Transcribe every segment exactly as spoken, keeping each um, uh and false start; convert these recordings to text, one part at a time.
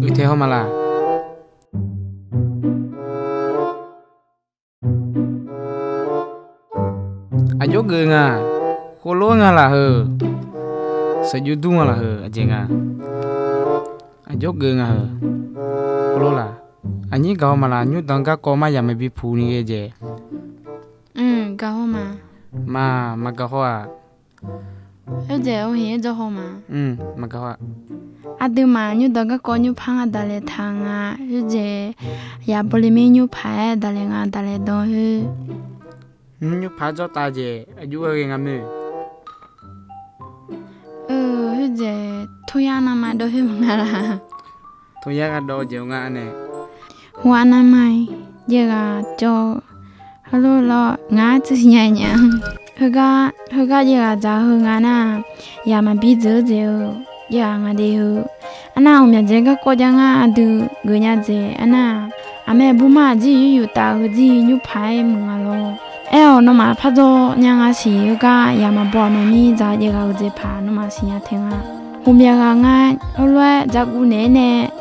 Uiqtae haw ma laq. Aqjox geuf nga. Khoerlof nga laq heu. Sheuqjov dur nga laq heu aqjeq nga. Aqjox geuf nga heu. Khoerlof laq. Aqnyir gaq haw ma laq, nymrdanq garkawv mar yaq maqbi puq ni ghae jeq. Gaq haw ma. Ma, maqgaq haw-aq. Khoerdzaeq-awr heq-aer jawr haw ma. Maqgaq haw-aq. Aqduimaf nymrdanq garkawv nymrpaq nga daqlaeq taq nga. Khoerdzaeq yaq bawle mir nymrpaq-aer daqlaeq nga daqlaeq dan khoer. Nymrpaq jawr taf jeq aqjox-aer ghae nga moer. Khoerdzaeq toryar navmaqdawv khoer maqnga laq. Toryar gardawv jeq-eu nga nae. Hawar navmaqir jaev ghaq cawv-eu. Heulof lawr ngar tsuif nya nya. Heugar jaev ghaq dzaq heu nga nar, yaq maqbi dzeur dzaeq-eu jaev ghaq nga de heu. Arnar, uqmyaq dzaeq garkawv jav ngar aqdui geuf nya dzaeq arnar, aqmaer burmar aqjir yuryuf taf-eu jir nymrpaq-aer muiq nga lawr. Aer-awq nawmaf pardzaw nya nga siq heugar yaq maqbaw aqmaer mir dzaq jaev ghaq-eu dzaeqpaq nawmaf siqnya tae nga. Uqmyaq ghaq ngar heulof-aer dzaqguv naeq-aer nae,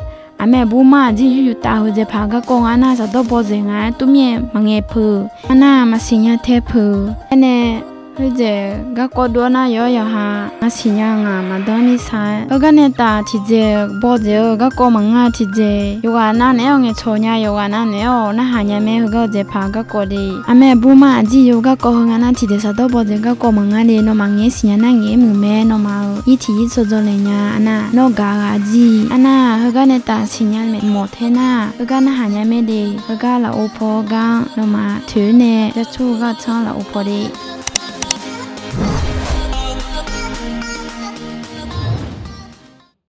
aqmaer burmar aqjir yuryuf taf heu dzaeqpaq garkawv nga nar, saqdawr baw dzaeq nga-aer tuvmir-aer maqngaeq peuq. Arnar, maqsiq nya tae peuq. Aernae, khoerdzaeq garkawv dov-awr nar, yawqha yawqha maqsiq nya ngaq maqdan ni sar-aer, heugar nae taf tiqdzaeq baw dzaeq-eu garkawv maqngeur-a tiqdzaeq. Yawqghaq nav naeq-aer-awq ngaeqcawq nya, yawqghaq nav naeq-aer-awq narhaq nya mae heugar-eu dzaeqpaq garkawv de. Aqmaer burmar aqjir yur garkawv heu nga nar, tiqdzaeq saqdawr baw dzaeq garkawv maqngeur de. Nawmaf ngaeq-aer siqnya nar ngaeq-aer muiq mae. Nawmaf-euq ir tiq ir tsawrdzawr laeq nya arnar, nawr gaq-eu aqjir arnar, heugar nae taf siqnya mae mawf tae nar, heugar narhaq nya mae de. Heugar lafov paw-eu gar-anr nawmaf toeq-aer nae yartsur-eu gar-eu tsanr lafov paw de.